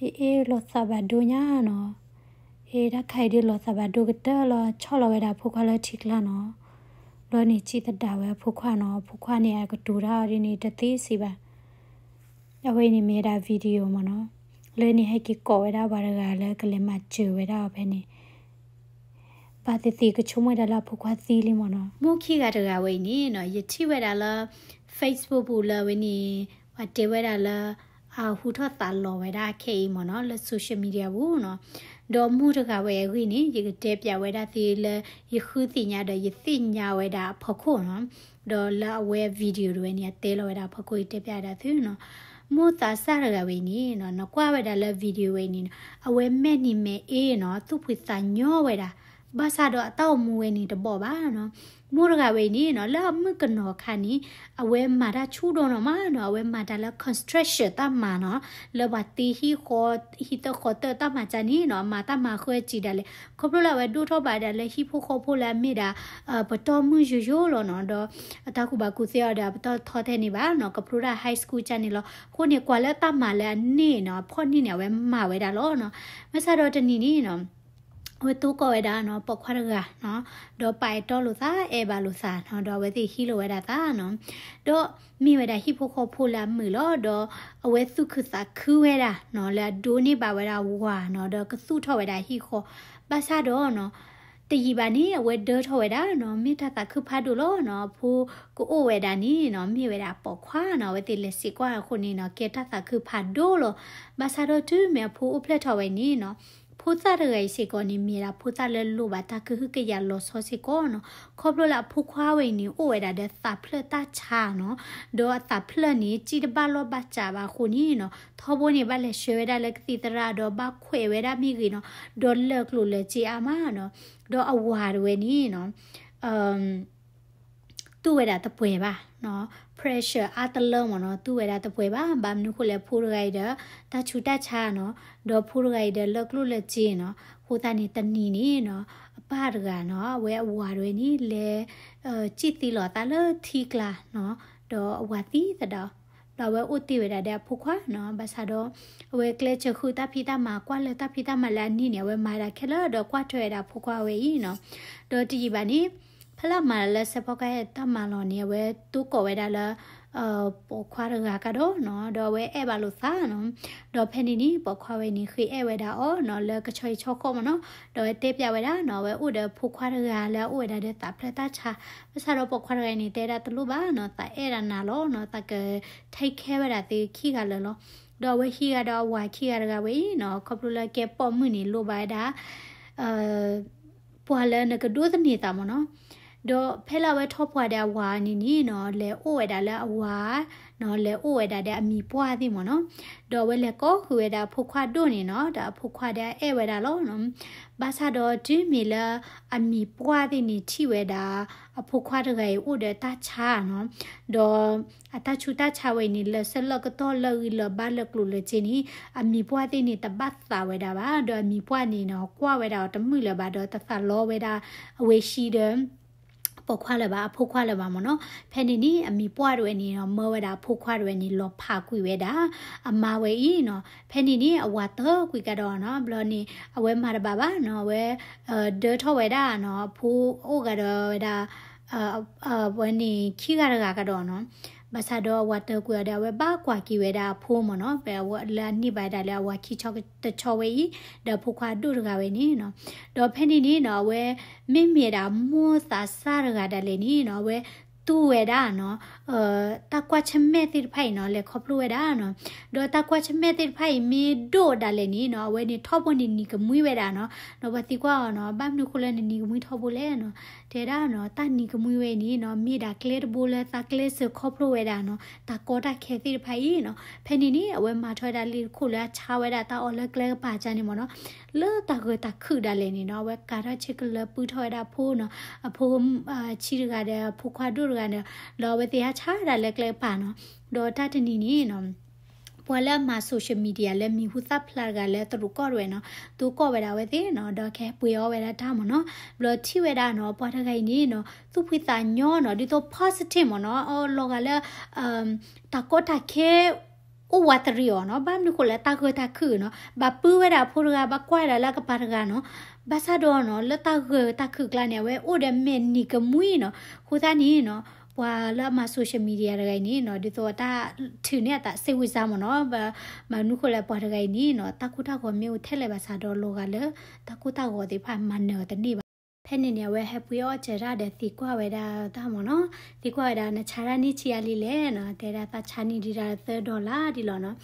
အ့ အ့ လီၤသးဘၣ်ဒိညါနီၤ, အ့ တၢ်ခါအံၤဒုးလီၤသးဘၣ်ဒိကတၢၢ်လီၤ, ဆီၣ်လီၤဝဲဒၣ်အဖိခွါလၢထံကျါနီၤ, ဘျီန့ၣ်စံၣ်သဒၣ်ဝဲအဖိခွါနီၤ, အဖိခွါန့ၣ် အကတိၤတၢ်အီၤဒ်န့ၣ် တသ့စံးဘၣ် အဝဲအံၤန့ၣ်မ့ၢ်ဝဲဒၣ် video မ့ၢ်နီၤ, လၢန့ၣ်ဟဲက့ၤကိးဝဲဒၣ်ပှၤတဂၤလၢကလဲၤမၤစၢၤဝဲဒၣ်အီၤဖဲန့ၣ်, ဘၣ်သ့ၣ်သ့ၣ်ကဆိကမိၣ်ဝဲဒၣ်လၢအဖိခွါသံလံမ့ၢ်နီၤ. မိၢ်ခံဂၤတဂၤဝဲအံၤန့ၣ်နီၤ ယထံၣ်ဝဲဒၣ်လၢ Facebook ပူၤလၢအဝဲန့ၣ် ပှၤတဲဝဲဒၣ်လၢ အဟူထီၣ်သးလီၤဝဲဒၣ်ခဲအံၤမ့ၢ်နီၤ လၢ social media ပူၤနီၤ, ဒီးမိၢ်တဂၤဝဲအဂ့ၢ်န့ၣ် ယကတဲပျးဝဲဒၣ်သုလၢ ယဃုသ့ၣ်ညါဒီးယသ့ၣ်ညါဝဲဒၣ်အဖီခိၣ်နီၤ, ဒီးလၢအဝဲ video တဝဲန့ၣ် အတဲလီၤဝဲဒၣ်အဖီခိၣ် ယတဲပျးဝဲဒၣ်သုနီၤ. မိၢ်သးစၢ်တဂၤဝဲအံၤန့ၣ်နီၤ နကွၢ်ဝဲဒၣ်လၢ video ဝဲအံၤန့ၣ်နီၤ အဝဲမဲာ်နံၤမဲာ်အ့နီၤ သူၣ်ဖှံသးညီဝဲဒၣ်, ဘၣ်ဆၣ်ဒီးအတၢ်အိၣ်မူဝဲန့ၣ်တဘီၣ်ဘၣ်နီၤ. မိၢ်တဂၤဝဲအံၤန့ၣ်နီၤ လၢအမုၣ်ကနီၤအခါန့ၣ် အဝဲမၤတၢ်ဆူၣ်ဒိၣ်နီၤမးနီၤ, အဝဲမၤတၢ်လၢ construction တၢ်မၤနီၤ, လၢပှၤတ့ဟံၣ်ဃီ ဟံၣ်သၢဃီတၢၢ်တၢ်မၤကၢ်န့ၣ်နီၤ မၤတၢ်မၤဃၢကံဒၣ်လဲာ်, ခီဖျိလၢအဝဲဒိၣ်ထီၣ်ဘၣ်ဒၣ်လၢဟံၣ်ဖိဃီဖိလၢအမ့ၢ်ဒၣ် ပတီၢ်မုၢ်ယိယိလီၤနီၤ, ဒီးအတၢ်ကူၣ်ဘၣ်ကူၣ်သ့အီၤဒီး အပတီၢ်ထီထဲန့ၣ်ဘၣ်နီၤ, ကဖျိတၢ် high school ကၢ်န့ၣ်လီၤ. အဃိန့ၣ် ကွၢ်လၢတၢ်မၤလၢအန့ၢ်နီၤ အဖီၣ်န့ၢ်န့ၣ် အဝဲမၤဝဲဒၣ်လီၤနီၤ. မ့ၢ်ဆါဒီးတနံၤန့ၣ်နီၤ အဝဲတိကိးဝဲဒၣ်နီၤ ပိာ်ခွါတဂၤနီၤ, ဒီးပာ်အဲၣ်တီလိာ်သး အဲၣ်ဘၣ်လိာ်သးနီၤ, ဒီးအဝဲသ့ၣ်ဟံးလိာ်ဝဲဒၣ်သးနီၤ, ဒီးမ့ၢ်ဝဲဒၣ်ဟံၣ်ဖိဃီဖိလၢအမုာ်လီၤ, ဒီးအဝဲသူၣ်ခုသးခုဝဲဒၣ်နီၤ လၢအဒိးန့ၢ်ဘၣ်ဝဲဒၣ်ဝၤနီၤ, ဒီးကသူၣ်ထီၣ်ဝဲဒၣ်ဟံၣ်ဃီ, ဘၣ်ဆၣ်ဒီးနီၤ တယံာ်ဘၣ်န့ၣ် အဝဲဒၢထီၣ်ဝဲဒၣ်နီၤ မ့ၢ်တၢ်သးခုဖးဒိၣ်လီၤနီၤ, အဖိကအိၣ်ဝဲဒၣ်န့ၣ်နီၤ မ့ၢ်ဝဲဒၣ်ပိာ်ခွါနီၤ, အဝဲသ့ၣ်လဲၤစ့ၢ်ကီးအဃိန့ၣ်နီၤ ကဲတၢ်သးခုဖးဒိၣ်လီၤ. ဘၣ်ဆၣ်ဒီးတုၤမ့ၢ်အဖိအိၣ်ဖျဲၣ်ထီၣ်ဝဲန့ၣ်နီၤ ဖိသၣ်တဂၤအံၤစ့ၢ်ကီးန့ၣ် မ့ၢ်ဒၣ်ဖိသၣ်လၢလိၣ်ဘၣ်တၢ်ကဟုကယာ်လီၤဆီစ့ၢ်ကီးနီၤ, ခီဖျိလၢအဖိခွါဝဲအံၤန့ၣ် အိၣ်ဝဲဒၣ်ဒီးသးဖျၢၣ်တၢ်ဆါနီၤ, ဒီးအသးဖျၢၣ်န့ၣ် စံၣ်တဘၣ်လီၢ်ဘၣ်စးဘၣ်အဃိန့ၣ်နီၤ ထီဘိန့ၣ် ဘၣ်လဲၤဆှၢဝဲဒၣ်လၢကသံၣ်သရၣ်ဒီးဘၣ်ခွဲးဝဲဒၣ်မ့ၢ်ဂ့ၤနီၤ, ဒီးလၢာ်ကျိၤလၢာ်စ့အါမးနီၤ, ဒီးအဝၤတဝဲန့ၣ်နီၤ သူၣ်ဝဲဒၣ်တပှဲၤဘၣ်နီၤ, pressure အါတလၢမ့ၢ်နီၤ, သူၣ်ဝဲဒၣ်တပှဲၤဘၣ်. ဘၣ်မနုၤဃိလဲၣ် ဖိတဂၤအံၤဒီး တၢ်ဆူးတၢ်ဆါနီၤ, ဒီးဖိတဂၤအံၤဒီး လၢကျိၣ်လၢစ့နီၤ. အဃိသတးန့ၣ် တနံၤန့ၣ်နီၤ အပၢ်တဂၤနီၤ အဝဲအဝၤတဝဲန့ၣ် လဲၤ စံၣ်သံလီၤအသးလၢထံကျါနီၤ, ဒီးအဝၤသံသဒၣ် ဒီးအဝဲအိၣ်တ့ၢ်ဝဲဒၣ်ဒီးအဖိခွါနီၤ. ဘၣ်ဆၣ်ဒီး အဝဲကျဲးစၢးဃုတၢ်ဖံးတၢ်မၤ ကွၢ်လၢတၢ်ဖံးတၢ်မၤလၢအနံၣ်န့ၣ် အဝဲမၤဝဲဒၣ်ခဲလၢာ်ဒီးကွၢ်ထွဲဝဲဒၣ်အဖိခွါဝဲအံၤနီၤ. ဒီးတယံာ်ဘၣ်န့ၣ် ဖဲလၢအမၤလၢစဲးဖီကဟဲတၢ်မၤလီၢ်န့ၣ် အဝဲတိၢ်ကိးဝဲဒၣ်လၢ ပိာ်ခွါတဂၤကဒီးနီၤ, ဒီးအဝဲအဲၣ်ဘၣ်လိာ်သးနီၤ. ဒီးဖဲန့ၣ်န့ၣ် ပိာ်ခွါဝဲန့ၣ် ဃ့အဲၣ်ဝဲဒၣ်အီၤနီၤ လၢကဆီဟံၣ်ဆီဃီမ့ၢ်နီၤ. ဒီးအဝဲတဲပျးဝဲဒၣ်နီၤ အဝဲအိၣ်ဒီးအဖိခွါတဂၤလၢအအိၣ်ဝဲဒၣ်ဒီးသးဖျၢၣ်တၢ်ဆါ. ဘၣ်ဆၣ်ဒီးပိာ်ခွါတဂၤအံၤန့ၣ် တဲဒၣ်တလိၣ်ဘၣ်နီၤ, သးအဲၣ်ဒၣ်နၤလီၤနီၤ, သးက take care ဝဲဒၣ်သုခံဂၤလၢာ်လီၤ. ဒီးအဝဲဟံးဂၤဒီးအဝၤခံဂၤတဂၤဝဲအံၤနီၤ, ခီဖျိလၢကဲပိာ်မုၣ်န့ၣ် လိၣ်ဘၣ်ဝဲဒၣ် ပှၤလၢနကဒိးသန့ၤသးမ့ၢ်နီၤ. ဒီးဖဲလၢအဝဲထီၣ်ပှၢ်ဒီးအဝၤန့ၣ်န့ၣ်နီၤ လဲၤအိၣ်ဝဲဒၣ်လၢအဝၤနီၤ, လဲၤအိၣ်ဝဲဒၣ်ဒီးအမံၤပှၢ်သ့ၣ်မ့ၢ်နီၤ. ဒီးအဝဲလဲၤကိးဃုာ်ဝဲဒၣ်အဖိခွါဒိၣ်န့ၣ်နီၤ, ဒီးအဖိခွါဒီးအဲၣ်ဝဲဒၣ်လီၤနီၤ. ဘၣ်ဆၣ်ဒီးတုၤမ့ၢ်လၢအမံၤပှၢ်သ့ၣ်န့ၣ်ထံၣ်ဝဲဒၣ် အဖိခွါတဂၤအံၤအိၣ်ဒီးတၢ်ဆါနီၤ, ဒီးအတၢ်ဆူးတၢ်ဆါဝဲအံၤန့ၣ် လၢဆၢလၢကတီၢ်လၢအဂံၢ်လၢဘါလၢကျိၤလၢစ့န့ၣ် အမံၤပှၢ်သ့ၣ်န့ၣ် တဘၣ်သးဝဲဒၣ်ဘၣ်. ဒီးအမံၤပှၢ်န့ၣ်နီၤ ကွၢ်ဝဲဒၣ်အီၤတမုာ်လၢၤဘၣ် ဒီးတသးလီဝဲဒၣ်အဝဲဟံးဒီး ပိာ်ခွါလၢၤဘၣ် အဖိခွါလၢၤဘၣ်မ့ၢ်နီၤ. ဖဲန့ၣ်န့ၣ် အမံၤပှၢ်တဝဲန့ၣ်နီၤ မၢဝဲဒၣ်အဖိခွါတဝဲန့ၣ် လီၤဖးကွံာ်ဝဲဒၣ် အမါဝဲအံၤနီၤ. ဖဲန့ၣ်န့ၣ် အဝၤတၢၢ်ကွံာ်ကဒီးနီၤ, ဘျီန့ၣ် အဝဲမၤတဘၣ်ဘၣ်နီၤ, အဝဲ ဒၢထီၣ်ဝဲဒၣ်နီၤ အဖိအိၣ်ကဒီးဝဲဒၣ် ဝဲန့ၣ်ခံဂၤတဂၤကဒီးနီၤ. ဘၣ်ဆၣ်ဒီးအဝၤတၢၢ်ကွံာ်အီၤဒီး အဝဲဘၣ်ကွၢ်က့ၤဝဲဒၣ်အဖိမ့ၢ်နီၤ, လၢအန့ၢ်ဘၣ်ဒၣ်လၢအဝၤခံဆီတဆီဝဲအံၤ ဒီးအဖိခွါဒိၣ်တဂၤဝဲန့ၣ်နီၤ. ဒီးဖဲန့ၣ်န့ၣ်နီၤ အဝဲမ့မ့ၢ်ဒၣ်မိၢ်သးစၢ်တဂၤဒၣ်လဲာ်န့ၣ်နီၤ အဝဲတူၢ်ဝဲဒၣ်နီၤ တၢ်ကွၢ်ဆၢၣ်မဲာ်သ့ၣ်တဖၣ်အံၤနီၤ လဲၤခီဖျိဝဲဒၣ်နီၤ. ဒီးတၢ်ကွၢ်ဆၢၣ်မဲာ်သ့ၣ်တဖၣ်အံၤ မ့ၢ်ဒိၣ်ဒၣ်လဲာ်န့ၣ်နီၤ အဝဲန့ၣ်ထီဘိန့ၣ်နံၤကမှံဝဲဒၣ်နီၤ. ဒီးပှၤသံကွၢ်အီၤနီၤ ဘၣ်မနုၤဃိလၢနနံၤကမှံထီဘိလဲၣ်နီၤ. တဲဒၣ်နီၤ တၢ်နံၤကမှံဝဲအံၤန့ၣ်နီၤ မ့ၢ်ဒၣ်ကျဲတဘိလၢသးကျဲးစၢးခီဖျိဝဲဒၣ်နီၤ တၢ်ကီတၢ်ခဲသ့ၣ်တဖၣ်အံၤနီၤ. ဖဲန့ၣ်န့ၣ် အဝဲမၤထီၣ်ဝဲဒၣ်လံာ်တခိၣ်လၢအဆါဝဲဒၣ်တၢ်အီၣ်လၢကျဲကပၤကၢ်န့ၣ်မ့ၢ်နီၤ လၢတၢ်ဂၢၢ်တၢ်ခုၣ်ဒၣ်လဲာ်န့ၣ်နီၤ အဝဲကၤထီၣ်ဆ့ကလၢာ် ပုၢ်ထီၣ်ဝဲဒၣ်အဖိနီၤ, အဖိဆံးတဂၤဒီး အဖိခွါဒိၣ်တဂၤဒီး လီၤအဝဲသ့ၣ်ဟးဆါဒၣ်လၢကျဲကပၤနီၤ. ဒီးတၢ်တနံၤန့ၣ်နီၤ ပှၤလၢအမၤ social media လၢမံၤဟူသၣ်ဖျါတဂၤလၢတရူးကီၢ်တဝဲနီၤ တိၢ်ကီၢ်ဝဲဒၣ်အဝဲသ့ၣ်နီၤ ဒီးကဟဲပှ့ၤအီၣ်ဝဲဒၣ်တၢ်မ့ၢ်နီၤ. ဘျီထံၣ်ဝဲဒၣ်နီၤ ပှၤတဂၤအံၤန့ၣ်နီၤ သူၣ်ဖှံသးညီနီၤ ဒ်သိး positive မ့ၢ်နီၤ အလီၤဂာ်လၢ တၢ်ကီတၢ်ခဲ အိၣ်ဝးတရံးအီၤနီၤ. ဘၣ်မနုၤဃိလဲၣ် တၢ်ဂၢၢ်တၢ်ခုၣ်နီၤ ဘၣ်ပုၢ်ဝဲဒၣ်အဖိတဂၤ ဘၣ်ကွၢ်ဝဲဒၣ်လၢအကပၤတဂၤနီၤ. ဘၣ်ဆၣ်ဒီးနီၤ လၢတၢ်ဂၢၢ်တၢ်ခုၣ်ကျါန့ၣ် အဝဲအိၣ်ဒီးမဲာ်နံၤကမှံနီၤ. အဃိသတးန့ၣ်နီၤ ပှၤလၢအမၤ social media တဂၤအံၤန့ၣ်နီၤ ဒ်သိးတၢ်ထုးန့ၢ်အသး စိတ်ဝင်စား မ့ၢ်နီၤ ဘၣ်မနုၤဃိလဲၣ် ပှၤတဂၤအံၤန့ၣ်နီၤ တၢ်ကိၢ်တၢ်ဂီၤမ့ၢ်အိၣ်ထဲလဲၣ်ဘၣ်ဆၣ်ဒီး လီၤဂာ်လၢတၢ်ကိၢ်တၢ်ဂီၤသ့ၣ်တဖၣ် မၤနၢၤအီၤတန့ၢ်ဘၣ်. ဖဲန့ၣ်န့ၣ် အဝဲဟဲပှ့ၤအီၣ်စၢၤတၢ်ဒီးသံကွၢ်ဝဲဒၣ်တၢ်မ့ၢ်နီၤ. သံကွၢ်ဝဲဒၣ် နဆါတၢ်န့ၢ်ဆံးအါလံလဲၣ်နီၤ. တဲဒၣ်သးဆါန့ၢ်ဒံးဒၣ်သၢဒီလါဒ်လီၤနီၤ.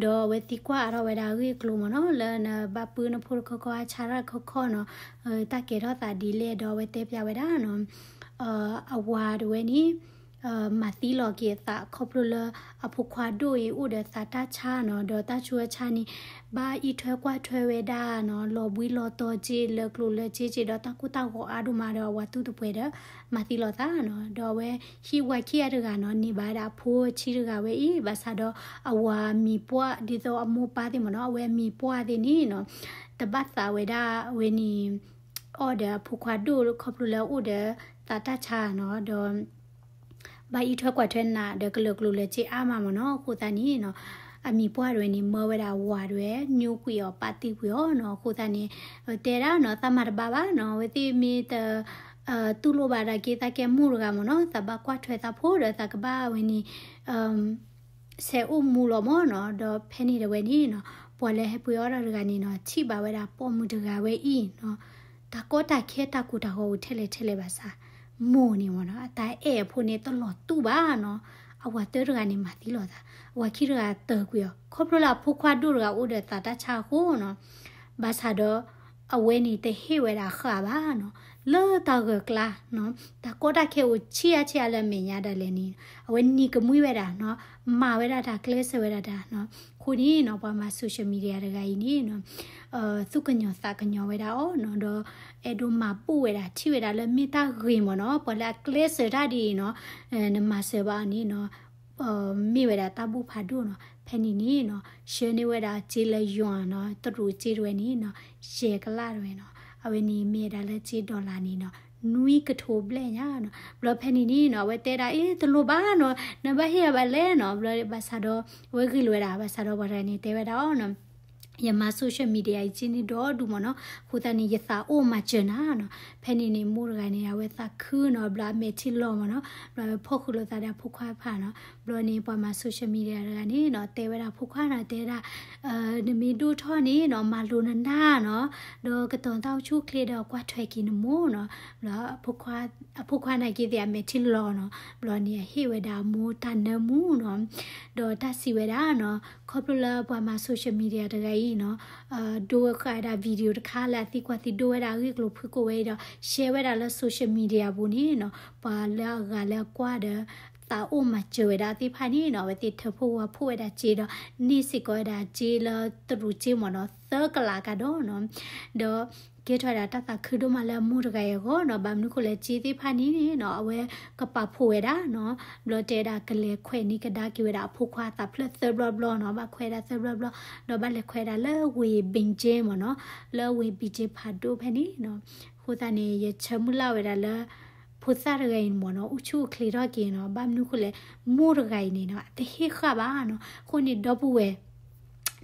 ဒီးအဝဲသံကွၢ်အါထီၣ်ဝဲဒၣ်အဂ့ၢ်အကျိၤမ့ၢ်နီၤ လၢနဘၣ်ပုၢ်နဖိတခီခီ ဟးဆါတၢ်တခီခီနီၤ တၢ်ကဲထီၣ်သးဒ်လဲၣ် ဒီးအဝဲတဲပျးဝဲဒၣ်နီၤ အဝၤတဝဲန့ၣ် မၤသံလီၤက့ၤအသးခီဖျိလၢအဖိခွါဒိၣ်အံၤအိၣ်ဒီးသးတၢ်ဆါနီၤ ဒီးတၢ်ဆူးတၢ်ဆါန့ၣ် ဘၣ်အံးထွဲကွၢ်ထွဲဝဲဒၣ်နီၤ လီၤဘှံးလီၤတီၤက့ၤ လၢကျိၤလၢစ့က့ၤ ဒီးတၢ်ကိၢ်တၢ်ဂီၤအါဒိၣ်မးဒီးအဝၤသူၣ်တပှဲၤဒီး မၤသံလီၤသးနီၤ ဒီးအဝဲဟံးဝၤခံဂၤတဂၤနီၤ န့ၢ်ဘၣ်ဝဲဒၣ်အဖိဆံးတဂၤဝဲအံၤ ဘၣ်ဆၣ်ဒီးအဝၤမံၤပှၢ် ဒ်သိးအမိၢ်ပၢ်သ့ၣ်မ့ၢ်နီၤ အဝဲမံၤပှၢ်သ့ၣ်န့ၣ်နီၤ တဘၣ်သးဝဲဒၣ်အဝဲန့ၣ် အီၣ်ဒီးအဖိခွါဒိၣ်ခီဖျိလၢအအိၣ်ဒီးသးတၢ်ဆါနီၤ ဒီး ဘၣ်အံးထွဲကွၢ်ထွဲနးဒီးကလၢာ်ကျိၤလၢာ်စ့အါမးမ့ၢ်နီၤ အဃိသတးန့ၣ်နီၤ အမံၤပှၢ်တဝဲန့ၣ် မၢဝဲဒၣ်ဝၤတဝဲ ညိကွံာ်အီၤ ပာ်တ့ၢ်ကွံာ်အီၤနီၤ အဃိသတးန့ၣ် တဲဒၣ်နီၤ သးမၤတဘၣ်ဘၣ်နီၤ အဝဲသ့ၣ်မ့ၢ်တ တူၢ်လိာ်ဘၣ်ဒၣ်က့ၤသးကဲမိၢ်တဂၤမ့ၢ်နီၤ သးဘၣ်ကွၢ်ထွဲသးဖိဒီးသးကဘၣ်ဝဲန့ၣ် ဆဲးအိၣ်မူလီၤမ့ၢ်နီၤ ဒီးဖဲန့ၣ်တဝဲန့ၣ်နီၤ ပှၤလၢဟဲပှ့ၤအီၣ်တၢ်တဂၤန့ၣ်နီၤ ထံၣ်ဘၣ်ဝဲဒၣ်ပိာ်မုၣ်တဂၤဝဲအံၤနီၤ တၢ်ကီတၢ်ခဲတၢ်ကိၢ်တၢ်ဂီၤအိၣ်ထဲလဲၣ်ထဲလဲၣ်ဘၣ်ဆၣ် မိၢ်န့ၣ်မ့ၢ်နီၤ အတၢ်အဲၣ်အဖိန့ၣ်တလီၤတူာ်ဘၣ်နီၤ အဝၤတၢတဂၤန့ၣ်မၤသံလီၤသး အဝၤခံတဂၤတၢၢ်ကွံာ်အီၤ ခီဖျိလၢအဖိခွါဒိၣ်တဂၤအိၣ်ဒီးသးတၢ်ဆါအဃိနီၤ ဘၣ်ဆၣ်ဒီး အဝဲန့ၣ်တဟ့ၣ်ဝဲဒၣ်ဃာ်ဘၣ်နီၤ လၢတၢ်ဂၢၢ်ကျါနီၤ, တၢ်ကီတၢ်ခဲအိၣ်ဆံးအါဆံးအါလၢအမဲာ်ညါဒၣ်လဲာ်န့ၣ်, အဝဲနံၤကမှံဝဲဒၣ်နီၤ, မၤဝဲဒၣ်တၢ်ကျဲးစၢးဝဲဒၣ်တၢ်နီၤ. အဃိန့ၣ်နီၤ ပှၤမၤ social media တဂၤအံၤန့ၣ်နီၤ, သူၣ်ကညီၤသးကညီၤဝဲဒၣ်အီၤနီၤ, ဒီးအဲၣ်ဒိးမၤဘူၣ်ဝဲဒၣ် ထံၣ်ဝဲဒၣ်လၢမ့ၢ်တၢ်ဂ့ၤမ့ၢ်နီၤ, ပှၤလၢအကျဲးစၢးတၢ်ဒ်အံၤနီၤ, နမၤစၢၤဘၣ်အီၤန့ၣ်နီၤ မ့ၢ်ဝဲဒၣ်တၢ်ဘူၣ်ဖးဒိၣ်နီၤ. ဖဲန့ၣ်န့ၣ်နီၤ ဆှၢန့ၢ်ဝဲဒၣ်စ့လၢယွၤနီၤ, တရူးစ့တဝဲန့ၣ်နီၤ, ယဲၢ်ကလးတဝဲနီၤ. အဝဲန့ၣ်မ့ၢ်ဝဲဒၣ်လၢစ့ dollar န့ၣ်နီၤ, နွံကထိဘျဲၣ်ညါနီၤ. ဘျီဖဲန့ၣ်န့ၣ်နီၤ အဝဲတဲဒၣ် အ့ တလိၣ်ဘၣ်နီၤ, နဘၣ်ဟ့ၣ်အီၤဘၣ်လဲၣ်နီၤ. ဘျီဘၣ်ဆၣ်ဒီး အဝဲဂ့ၢ်လိာ်ဝဲဒၣ်, ဘၣ်ဆၣ်ဒီးပှၤတဂၤန့ၣ်တဲဝဲဒၣ်အီၤနီၤ ယမၤ social media အံၤစ့န့ၣ်ဒီဒူၣ်မ့ၢ်နီၤ, အဃိသတးန့ၣ် ယသးအိၣ်မၤစၢၤနၤနီၤ. ဖဲန့ၣ်န့ၣ် မိၢ်တဂၤန့ၣ် အဝဲသးခုနီၤ, ဘျီအမဲာ်ထံလီၤမ့ၢ်နီၤ, ဘျီအဝဲဖီၣ်ဃုာ်လိာ်သးဒီးအဖိခွါတဖၣ်နီၤ. ဘျီန့ၣ် ပှၤမၤ social media တဂၤန့ၣ်နီၤ တဲဝဲဒၣ်အဖိခွါနီၤ, တဲဒၣ် နမ့ၢ်ဒိၣ်ထီၣ်န့ၣ်နီၤ မၤလိနနၢ်နီၤ, ဒီးကတီၤတၢ်အိၣ်ဆူၣ်အိၣ်ချ့ဒီးကွၢ်ထွဲက့ၤနမိၢ်နီၤ. ဘျီ အဖိခွါနာ်က့သ့ၣ်အမဲာ်ထံလီၤနီၤ, ဘျီန့ၣ်အဟ့ၣ်ဝဲဒၣ်အမိၢ်တၢ်နၢမူနီၤ. ဒီးတၢ်စံးဝဲဒၣ်နီၤ, ခီဖျိလၢပှၤမၤ social media တဂၤအံၤနီၤ, ဒိဝဲဃာ်ဝဲဒၣ် video တခါလၢအသံကွၢ်သံဒိၣ်ဝဲဒၣ်အဂ့ၢ်အကျိၤဖုကိးဝဲအံၤဒီး share ဝဲဒၣ်လၢ social media ပူၤန့ၣ်နီၤ, ပှၤလၢအဂၤလၢအကွၢ်ဒီး သးအိၣ်မၤစၢၤဝဲဒၣ်သ့ၣ်တဖၣ်န့ၣ်နီၤ, အဝဲသ့ၣ်ထၢဖှိၣ်ဝါဖှိၣ်ဝဲဒၣ်စ့ဒီး န့ၢ်စ့ၢ်ကီးဝဲဒၣ်စ့လၢတရူးစ့မ့ၢ်နီၤ သၢကလးကဒီးနီၤ. ဒီးကဲထီၣ်ဝဲဒၣ်တၢ်သးခုဒိၣ်မးလၢအမိၢ်တဂၤအံၤအဂီၢ်နီၤ, ဘၣ်မနုၤဃိလဲၣ် စ့သ့ၣ်တဖၣ်န့ၣ်နီၤ အဝဲကပာ်ဖှိၣ်ဝဲဒၣ်နီၤ, ဘျီတဲဒၣ်ကလဲၤခွဲးန့ၢ်ကဒါက့ၤဝဲဒၣ်အဖိခွါအသးဖျၢၣ်သၢဘျီဘျီနီၤ, ဘၣ်ခွဲးဒၣ်သၢဘျီဘျီ, ဒီးဘၣ်လဲၤခွဲးဒၣ်လၢဝ့ၢ် Beijing မ့ၢ်နီၤ, လၢဝ့ၢ် Beijing ဖးဒိၣ်ဖဲန့ၣ်နီၤ. အဃိသတးန့ၣ် ယဆၢမုၢ်လၢ်ဝဲဒၣ်လၢ ဖိသၣ်တဂၤအံၤမ့ၢ်နီၤ အိၣ်ဆူၣ်အိၣ်ချ့ထီၣ်က့ၤနီၤ, ဘၣ်မနုၤဃိလဲၣ် မိၢ်တဂၤအံၤန့ၣ်နီၤ အတဟ့ၣ်ဃာ်ဘၣ်နီၤ. အဃိန့ၣ် ဒီပုၢ်ဝဲၢ်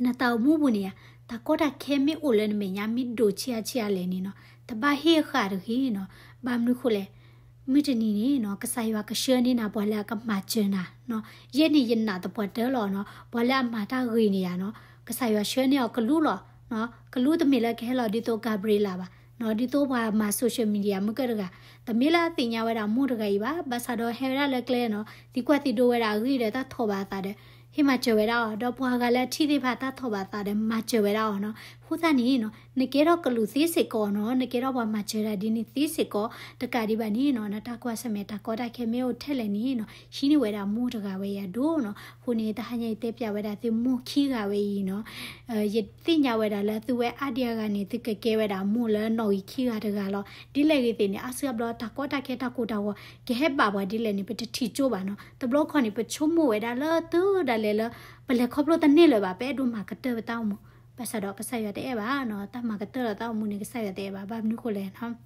နတၢ်အိၣ်မူပူၤန့ၣ်ဧါ, တၢ်ကီတၢ်ခဲမ့ၢ်အိၣ်လၢနမဲာ်ညါ မ့ၢ်ဒိၣ်ဆံးအါဆံးအါလဲၣ်န့ၣ်နီၤ, တဘၣ်ဟ့ၣ်ဃာ်တဂ့ၤနီၤ. ဘၣ်မနုၤဃိလဲၣ်, မုၢ်တနံၤန့ၣ်နီၤ ကစၢ်ယွၤကဆှၢန့ၢ်နၤပှၤလၢအကမၤစၢၤနၤနီၤ. ယဲန့ၣ်ယနာ်သပှၢ်တၢၢ်လီၤနီၤ, ပှၤလၢအမၤတၢ်ဂ့ၤန့ၣ်ဧါနီၤ, ကစၢ်ယွၤဆှၢန့ၢ်အီၤကလူးလီၤ. ကလူးတမ့ၢ်လၢကဟဲလီၤဒ်သိး Gabriela ဘၣ်, ဒ်သိးပှၤမၤ social media မုၢ်ကၢၢ်တဂၤ, တမ့ၢ်လၢအသ့ၣ်ညါဝဲဒၣ်မိၢ်တဂၤအံၤဘၣ်, ဘၣ်ဆၣ်ဒီးဟဲဝဲဒၣ်လၢကျဲနီၤ, သံကွၢ်သံဒိၣ်ဝဲဒၣ်အဂ့ၢ်ဒီးတၢ်ထီၣ်ဘၣ်အသးဒီး ဟ့ၣ်မၤစၢၤဝဲဒၣ်အီၤ, ဒီးပှၤဂၤလၢအထံၣ်သ့ၣ်တဖၣ်တၢ်ထီၣ်ဘၣ်အသးဒီး မၤစၢၤဝဲဒၣ်အီၤနီၤ. အဃိသတးန့ၣ်နီၤ နကဲထီၣ်ကလူးသ့စ့ၢ်ကီးနီၤ, နကဲထီၣ်ပှၤမၤစၢၤတၢ်ဒ်န့ၣ်သ့စ့ၢ်ကီး, တကးဒံးဘၣ်န့ၣ်နီၤ နတၢ်ကွၢ်ဆၢၣ်မဲာ်တၢ်ကီတၢ်ခဲမ့ၢ်အိၣ်ထဲလဲၣ်န့ၣ်နီၤ ဟံးန့ၢ်ဝဲဒၣ်မိၢ်တဂၤဝဲအံၤအဒိၣ်နီၤ. အဃိန့ၣ် တဟါညါအံၤတဲပျးဝဲဒၣ်သုမိၢ်ခံဂၤဝဲအံၤနီၤ ယသ့ၣ်ညါဝဲဒၣ်လၢသုဝဲအါဒံအါဂၤန့ၣ် သုကကဲဝဲဒၣ်မိၢ်လၢနီၣ်ဂံၢ်ခံဂၤတဂၤလီၤ. ဒ်လဲၣ်ဂ့ၤသ့ၣ်န့ၣ် အါစုအါဘျီတၢ်ကီတၢ်ခဲတၢ်ကိၢ်တၢ်ဂီၤ ကဟဲဘၣ်ပှၤဒ်လဲၣ်န့ၣ် ပတထံၣ်ကၠိဘၣ်နီၤ. တဘျီခီန့ၣ် ပဆိကမိၣ်ဝဲဒၣ်လၢတုၤဒၣ်လဲာ်လၢ ပလဲၤခီဖျိတန့ၢ်လၢၤဘၣ် ပအဲၣ်ဒိးမၤကတၢၢ်ပတၢ်အိၣ်မူ, ဘၣ်ဆၣ်ဒီးကစၢ်ယွၤတအဲၣ်ဘၣ်နီၤ. တၢ်မၤကတၢၢ်လီၤတၢ်အိၣ်မူန့ၣ် ကစၢ်ယွၤတအဲၣ်ဘၣ်. ဘၣ်မနုၤဃိလဲၣ်နီၤ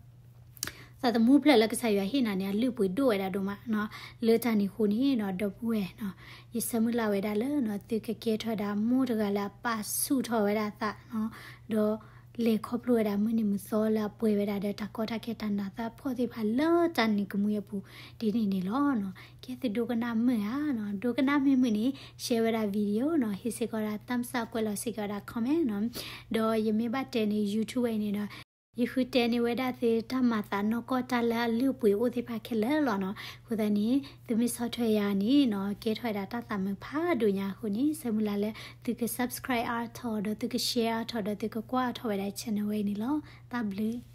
သးသမူဖျၢၣ်လၢကစၢ်ယွၤဟ့ၣ်နၤန့ၣ် အလုၢ်အပှ့ၤဒိၣ်ဝဲဒၣ်ဒိၣ်မးနီၤ. လၢတၢ်န့ၣ်အဃိန့ၣ်နီၤ ဒီပုၢ်ဝဲၢ်နီၤ ယဆၢမုၢ်လၢ်ဝဲဒၣ်လၢနီၤ သုကကဲထီၣ်ဝဲဒၣ်မိၢ်တဂၤလၢအပာ်ဆူၣ်ထီၣ်ဝဲဒၣ်သးနီၤ, ဒီးလဲၤခီဖျိဝဲဒၣ်မုၢ်နံၤမုၢ်သီလၢအပှဲၤဝဲဒၣ်ဒီးတၢ်ကီတၢ်ခဲတၢ်နးတၢ်ဖှီၣ်သ့ၣ်တဖၣ်လၢတၢ်နံၤကမှံအပူၤ ဒ်န့ၣ်န့ၣ်လီၤနီၤ. ကဲသုဒိကနၣ်မုာ်ဧါနီၤ, ဒိကနၣ်မုာ်မုာ်န့ၣ် share ဝဲဒၣ် video နီၤ, ဟ့ၣ်စ့ၢ်ကီးဒၣ် thumbs up ကွဲးလီၤစ့ၢ်ကီးဝဲဒၣ် comment နီၤ, ဒီးယမ့ၢ်ဘၣ်တဲန့ၣ် YouTube ဝဲအံၤန့ၣ်ဒီး ယဃုတဲန့ၢ်ဝဲဒၣ်သုတၢ်မၤသးနီၢ်ကီၢ်တၢ်လၢအလုၢ်အပှ့ၤအိၣ်သ့ၣ်တဖၣ်ခဲလၢာ်လီၤနီၤ. အဃိသတးန့ၣ် သုမ့ၢ်ဆီၣ်ထွဲယၤန့ၣ်နီၤ ကဲထီၣ်ဝဲဒၣ်တၢ်သးမုာ်ဖးဒိၣ်ညါအဃိန့ၣ် ဆၢမုၢ်လၢ်လၢသုက subscribe အါထီၣ် ဒီးသုက share အါထီၣ် ဒီးသုကကွၢ်အါထီၣ်ဝဲဒၣ် channel ဝဲအံၤန့ၣ်လီၤ. တၢ်ဘျုး